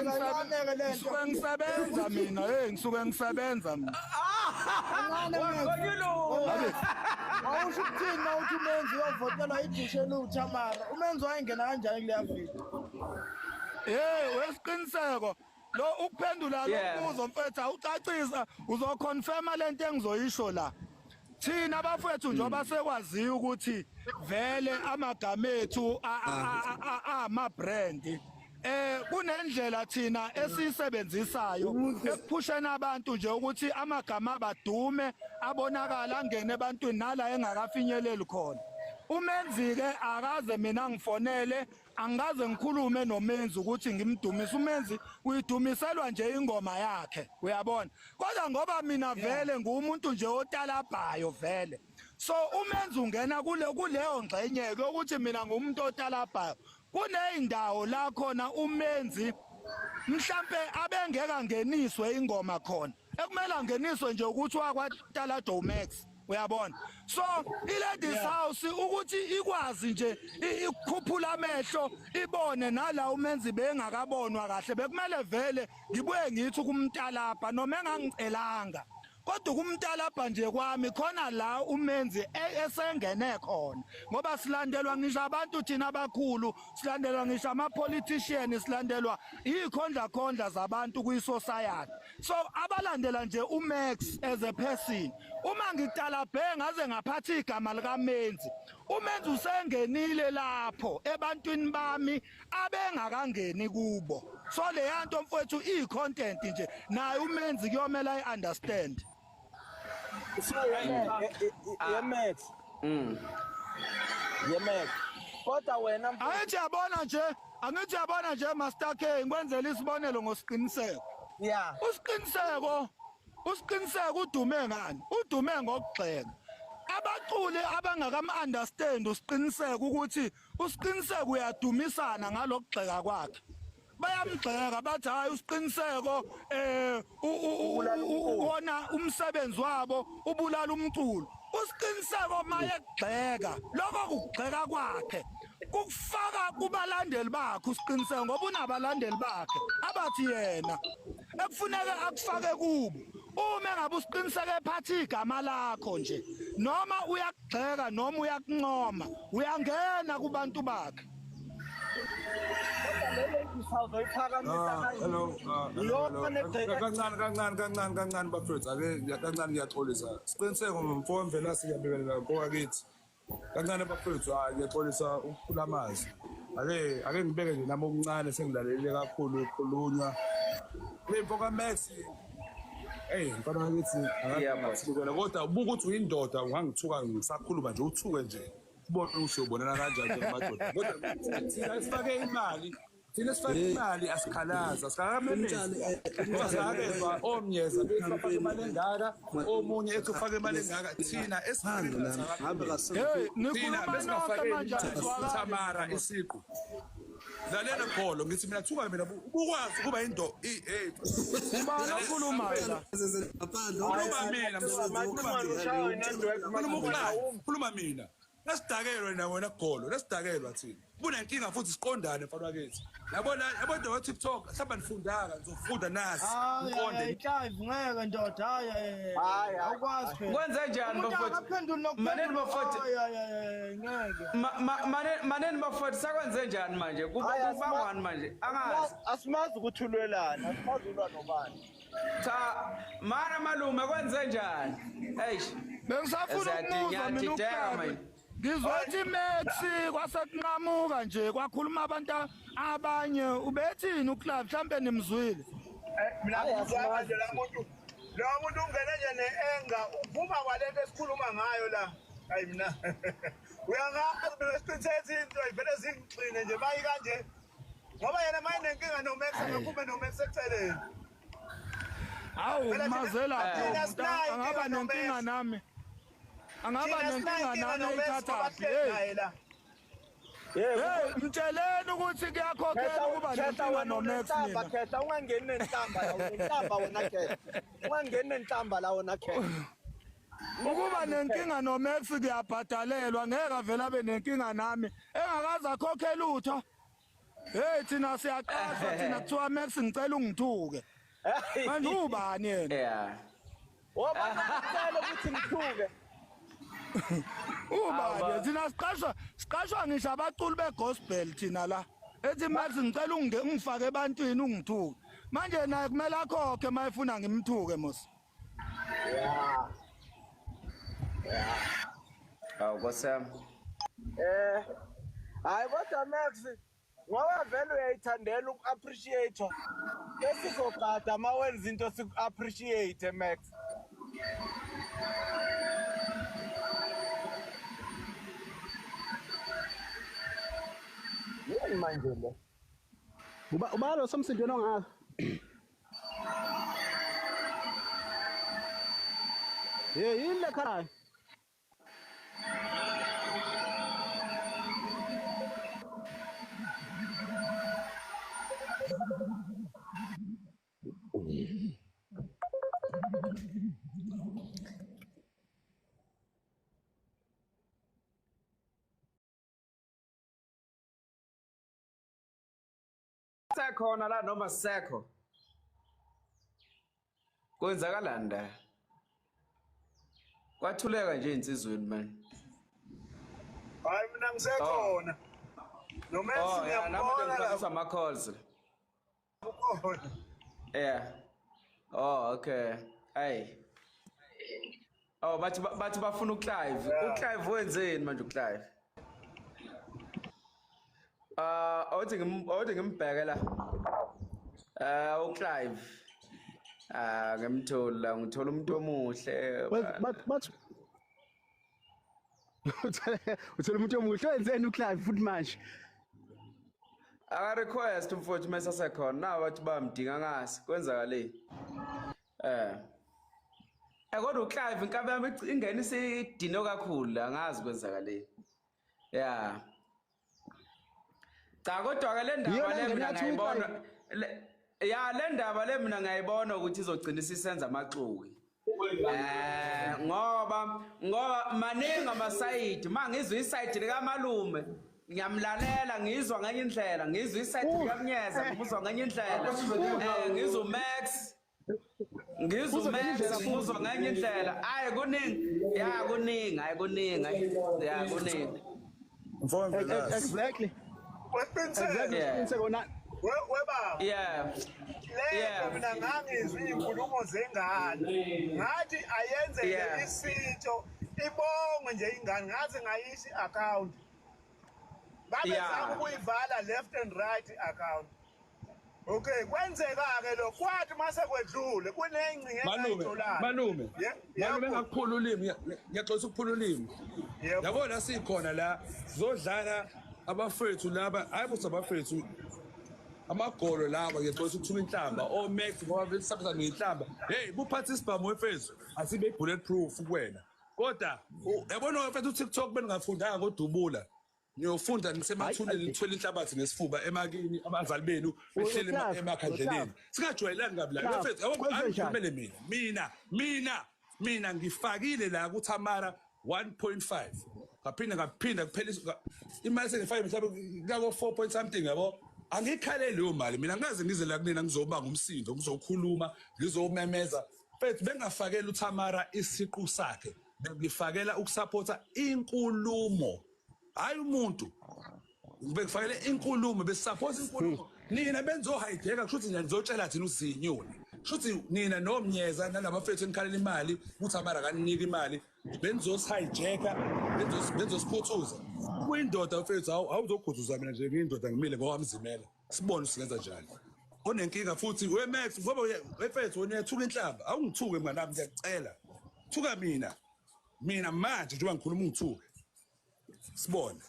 Kancane-ke le nto. Ngisuke ngisebenza mina, hey, ngisuke ngisebenza mina. Kancane Max. Ngabe Wawusho ukuthini uma uthi uMenzi uyovotelwa idushe eliwuthamara? UMenzi wayengena kanjani kuleya video? Hey, wesiqiniseko lo ukuphendula lo mbuzo mfethu awucacisa uzoconfirma lento engizoyisho la. Thina bafethu njengoba sekwaziwa ukuthi vele amagama ethu ama brand, kunendlela thina esiyisebenzisayo ekuphusheni abantu nje ukuthi amagama abadume, abonakala, angene ebantwini nala engakafinyeleli khona. Umenzi ke akaze mina ngifonele, angikaze ngikhulume noMenzi ukuthi ngimdumise. UMenzi uyidumiselwa nje ingoma yakhe, uyabona? Kodwa ngoba mina vele ngumuntu nje otalabhayo vele, so uMenzi ungena kuleyo ngxenye yokuthi mina ngumuntu otalabhayo. Kuneyindawo la khona uMenzi mhlambe abengeke angeniswe ingoma khona, ekumele angeniswe nje ukuthi wakwaTala Max, uyabona? So i-ladies house ukuthi ikwazi nje ikukhuphula amehlo, ibone nala uMenzi bengakabonwa kahle, bekumele vele ngibuye ngithi kumtalabha noma engangicelanga, kodwa ukumtalabha nje kwami khona la uMenzi esengene khona, ngoba silandelwa ngisho abantu thina abakhulu, silandelwa ngisho ama-politician, silandelwa ikhondla khondla zabantu kwi-society. So abalandela nje uMax as a person, uma ngitalabhe ngaze ngaphatha igama likaMenzi, uMenzi usengenile lapho ebantwini bami abengakangeni kubo. So leya nto mfowethu iyi-content nje, naye uMenzi kuyomela ayi-understand. So ye Max. Ye Max. Kodwa wena mfethu Angithi yabona nje, angithi yabona nje, Master K, ngikwenzela isibonelo ngosiqiniseko. Usiqiniseko, usiqiniseko udume ngani? Udume ngokugxeka. Abaculi abangakam-understand usiqiniseko ukuthi usiqiniseko uyadumisana ngalokugxeka kwakhe, bayamgxeka, bathi hayi, usiqiniseko wona umsebenzi wabo ubulala umculo. Usiqiniseko maye kugxeka, lokho kugxeka kwakhe kukufaka kubalandeli bakhe usiqiniseko, ngoba unabalandeli bakhe abathi yena ekufuneka akufake kubo. Uma engabe usiqiniseko ephatha igama lakho nje, noma uyakugxeka noma uyakuncoma, uyangena kubantu bakhe. Uzoyiphakamisa. Ah, hello, ah, hello, hello. Kancane, kancane, kancane, kancane bafethu, ake kancane, ngiyaxolisa. Siqiniseko mfo Mvelase, ngiyabingelela mfo wakithi. Kancane bafethu, hayi, ngiyaxolisa ukukhula amazwi. Ake ngibeke nje nami okuncane, sengilalelile kakhulu ukukhulunywa. Le mfo kaMax. Hey, mfana wakithi, akasibukela kodwa ubuka ukuthi uyindoda, ungangithuka ngisakhuluma nje, uthuke nje. Ubone ukuthi uyobonana kanjani njengamadoda. Kodwa thina sifake imali, thina sifake imali, asikhalaza, asikhakamemezi. Ngoba sakezwa omnyeza bethi bafake imali engaka, omunye ethi ufake imali engaka, thina esifake imali. Hey, Thina nikhuluma nonke besingafakeli manje, anizwakali. Thamara isiqu. Lalela Kholo, ngithi mina thuka mina, ubukwazi ukuba into hey. Ubani okhulumayo la? Khuluma mina, khuluma mina. Khuluma ukulala, khuluma mina. Nasidakelwe na wena Golo, nasidakelwa thina. Kunenkinga futhi siqondane mfana wakithi. Yabona, yabona wa TikTok, mhlawumbe nifundanga, nizofunda nasi. Hayi. Ngiqonde. Clive, ngeke ndoda, hayi. Hayi, hayi. Awukwazi phela. Kwenze njani Umuntu bafowethu? akaphenduli. Maneni bafowethu. Hayi, hayi, hayi, ngeke. Maneni bafowethu, sakwenze njani manje? Kuba Hayi, kubangwani manje? Angazi. Asimazi ukuthi ulwelani, asimazi ulwa nobani. Cha, mana malume, kwenze njani? Eish. Bengisafuna ukumuzwa mina. Ngiyadideka Uclave manje. ngizwethi Max kwase kunqamuka nje, kwakhuluma abantu abanye. Ubethini uClave? Mhlambe nimzwile. Mina Hayi, ngizwa asimazi. nje la muntu ungene nje ne-enga, uphuma kwalento esikhuluma ngayo la. Hayi, mina uyangazi mina siqiniseke into ivele zingixine nje mayi kanje, ngoba yena mayinenkinga noMax akaphume noMax eceleni. Hawu, Phela mazelaphi? thina sinayo Angaba inkinga nenkinga noMax. nami, angaba Thina nenkinga sinayo inkinga nami, noMax eyithathaphi? ngoba sihleli Hey. naye la. Hey, mtsheleni ukuthi kuyakhokhela ukuba Khetha nenkinga wena noMax unenhlamba mina. Khetha, ungangeni nenhlamba la, unenhlamba wena Khetha. Ungangeni nenhlamba la wena Khetha. Ukuba nenkinga noMax kuyabhadalelwa, ngeke avele abe nenkinga nami engakaze akhokhe lutho. Hey thina siyaqashwa thina kuthiwa Max ngicela ungithuke. Manje ubani yena? Yeah. Wabacela ukuthi ngithuke. Ubani thina siqashwa ngisho abaculi begospel thina la. Ethi Max ngicela ungifake ebantwini ungithuke. Manje naye kumele akhokhe mayefuna ngimthuke mos. Yeah. Yeah. Awu kwasami. Hayi kodwa Max ngoba vele uyayithandela uku-appreciate esizogada uma wenza into siku-appreciate Max. Yini manje le? Uba lo somsindweni ongaka. Hey yini le khaya? Sekhona la noma sekho. Kwenzakalani la? Kwathuleka nje insizweni man. Hayi mina ngisekhona. No Max ngiyambona la ama calls. Ukhona. Yeah. Oh okay. Hey. Oh bathi bafuna uClive. uClive wenzeni manje uClive? Awuthi ngimbheke la. uClive. Ngimthola ngithola umuntu omuhle. But uthola umuntu omuhle wenzeni uClive futhi manje? Aka request umfowethu mase sekhona na bathi bamdinga ngasi kwenzakaleni? Kodwa uClive inkabi yami ingene isidino kakhulu angazi kwenzakaleni. Yeah. Cha kodwa ke le ndaba le mina ngiyayibona. Ya le ndaba le mina ngiyayibona ukuthi izogcina isisenza amaxuki. Ngoba maningi amasayidi mangizwa isayidi lika malume ngiyamlalela ngizwa ngenye indlela ngizwa isayidi likaMnyeza ngimuzwa ngenye indlela ngizwa uMax ngizwa ngenye indlela hayi kuningi ya kuningi hayi kuningi ya kuningi. Exactly. Exactly. Weba. Yeah. Le mina ngangizwa izinkulumo zengane. Ngathi ayenze nje isitsho ibongwe nje ingane ngaze ngayisho i-account. Babezama ukuyivala left and right account. Okay, kwenzeka ke lo kwathi mase kwedlule kunengcinge engayitholana. Malume. Malume ngakuphula ulimi, ngiyaxolisa ukuphula ulimi. Yabona sikhona la sizodlala abafethu laba, hayi bo sabafethu. Amagolo laba ngiyaxolisa ukuthuka inhlamba o Max ngoba vele sabisa ngenhlamba. Hey, buphatha isibhamu wefethu asibe bullet proof kuwena. Kodwa yabona mfethu TikTok beningafundanga ngodubula. Niyofunda nisemathuneni nithwele inhlabathi nesifuba emakini abazali benu behlele emakhandleleni. Singajwayelani kabi la. Mfethu yabo angikhulumele mina. Mina ngifakile la kuThamara 1.5. Ngaphinda kuphela imali sengifake mhlawumbe kako 4 point something yabo. Angikhaleli leyo mali mina ngaze ngize la kunina ngizobanga umsindo ngizokhuluma ngizomemeza mfethu bengafakela uThamara isiqu sakhe bengifakela ukusupporta inkulumo hayi umuntu bengifakele inkulumo besupporta inkulumo nina benzohideka kusho ukuthi nina nizotshela thina uzinyoni kusho ukuthi nina noMnyeza nalabafethu enikhalela imali uThamara kanika imali benzosihijacka benzosikhuthuza kuyindoda mfethu awuzokhuthuza mina nje ngiyindoda ngimile ngokwamzimela sibone singenza njani onenkinga futhi we Max ngoba mfethu wena uyathuka inhlamba awungithuke mngani wami ngiyacela thuka mina manje njengoba ngikhuluma ungithuke sibone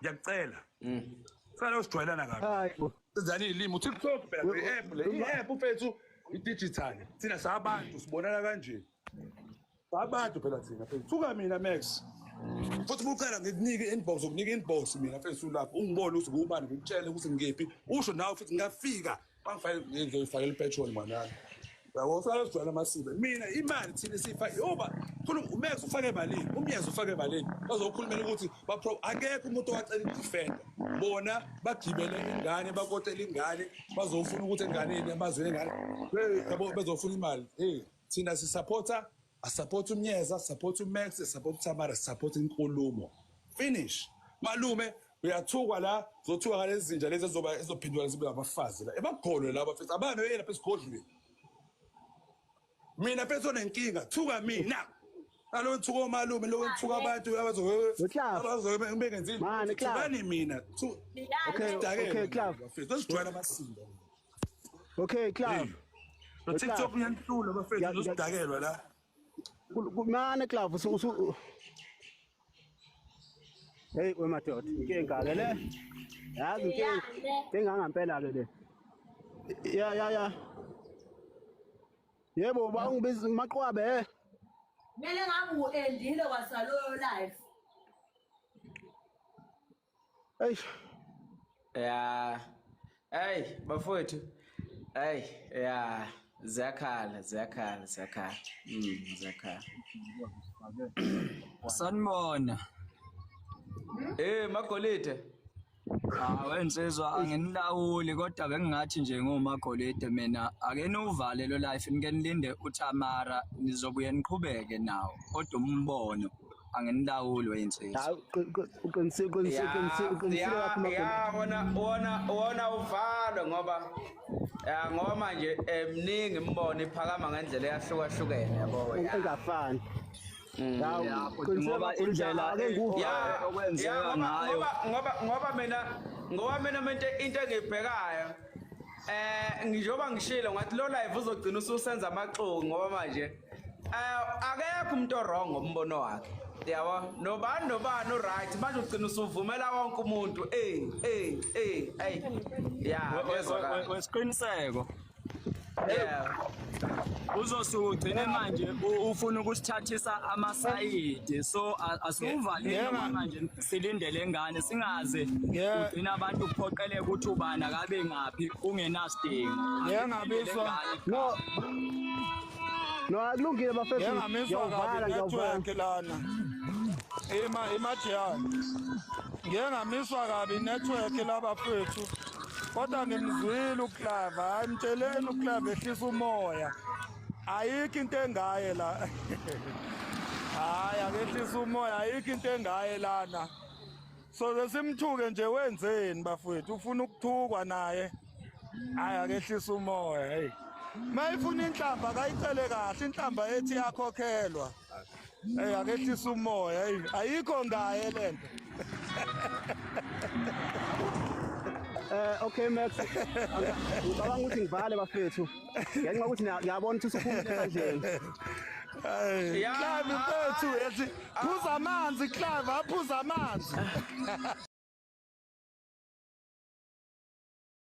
ngiyacela sala usijwayelana kabi Hayibo sizani ilimi TikTok phela i-app le i-app mfethu i-digital thina sabantu sibonana kanje abantu phela thina mfethu thuka mina Max futhi bucela ngikunike inbox ukunika inbox mina mfethu lapho ungibone ukuthi ngubani ngikutshele ukuthi ngiphi usho nawe futhi ngingafika bangifake ngizoyifakela ipetrol mwanami. Yabo sala amasibe. Mina imali thina siyifake yoba khuluma uMax ufake emalini, uMyeza ufake emalini. Bazokhulumela ukuthi ba akekho umuntu owacela idefender. Bona bagibele ingane, bakotela ingane, bazofuna ukuthi enganeni amazweni engane. Yabo bezofuna imali. Hey, thina sisupporta, asupport uMyeza, support uMax, support uTamara, support inkulumo. Finish. Malume uyathukwa la, uzothuka ngalezi zinja lezi ezoba ezophindwa zibe abafazi la. Ebagolwe laba mfethu, abane lapha esigodlweni. Mina mfethu onenkinga, thuka mina. Alo thuka omalume, lo thuka abantu abazobe bengenzi. Thukani mina. Okay, okay, Clive. Mfethu sijwayela amasimba. Okay, Clive. Lo TikTok uyanhlula bafethu, usidakelwa la. Mane Clive usu Hey wemadoda, inkinga ke le. Yazi inkinga. Inkinga ngempela ke le. Ya ya ya. Yebo ba ungibiza maqwabe. Kumele ngabe uendile kwasaloyo live. Eish. Ya. Hey bafowethu. Hey ya, ziyakhala, ziyakhala, ziyakhala. Ziyakhala. Sanibona. Eh Magolide. Ah wensizwa anginilawuli kodwa bengingathi nje ngoMagolide mina ake niwuvale lo life nike nilinde uTamara nizobuye niqhubeke nawo kodwa umbono anginilawuli wensizwa. Hayi uqinisile uqinisile uqinisile lapho Magolide. Ya wona uvalwe ngoba ya ngoba manje emningi imbono iphakama ngendlela eyahlukahlukene yabo engafani. Ngoba indlela okwenzeka ngayo ngoba mina into engiyibhekayo njengoba ngishilo ngathi lo live uzogcina ususenza amaxoki ngoba manje akekho umuntu wrong ngombono wakhe yabo nobani nobani uright manje ugcina usuvumela wonke umuntu ya wesiqiniseko. Uzosuka ugcine manje ufuna ukusithathisa amasayidi so asiwuvalile manje silindele ingane singaze ugcina abantu kuphoqeleka ukuthi ubani akabe ngaphi ungenasidingo. Ngiyangabizwa no akulungile bafethu ngiyawuvala network lana imajiyana ngiyangamiswa kabi network labafethu kodwa ngimzwile uClave. Hayi mtsheleni uClave ehlisa umoya, ayikho into engaye la. Hayi akehlisa umoya, ayikho into engaye lana. So simthuke nje wenzeni bafowethu, ufuna ukuthukwa naye. Hayi akehlisa umoya. Hey mayifuna inhlamba akayicele kahle, inhlamba ethi yakhokhelwa. Hey akehlisa umoya. Hey ayikho ngaye lento. Okay Max, ngicabanga ukuthi ngivale bafethu ngenxa ukuthi ngiyabona ukuthi usuphumile esandleni. Clive mfethu yathi phuza amanzi Clive, aphuza amanzi.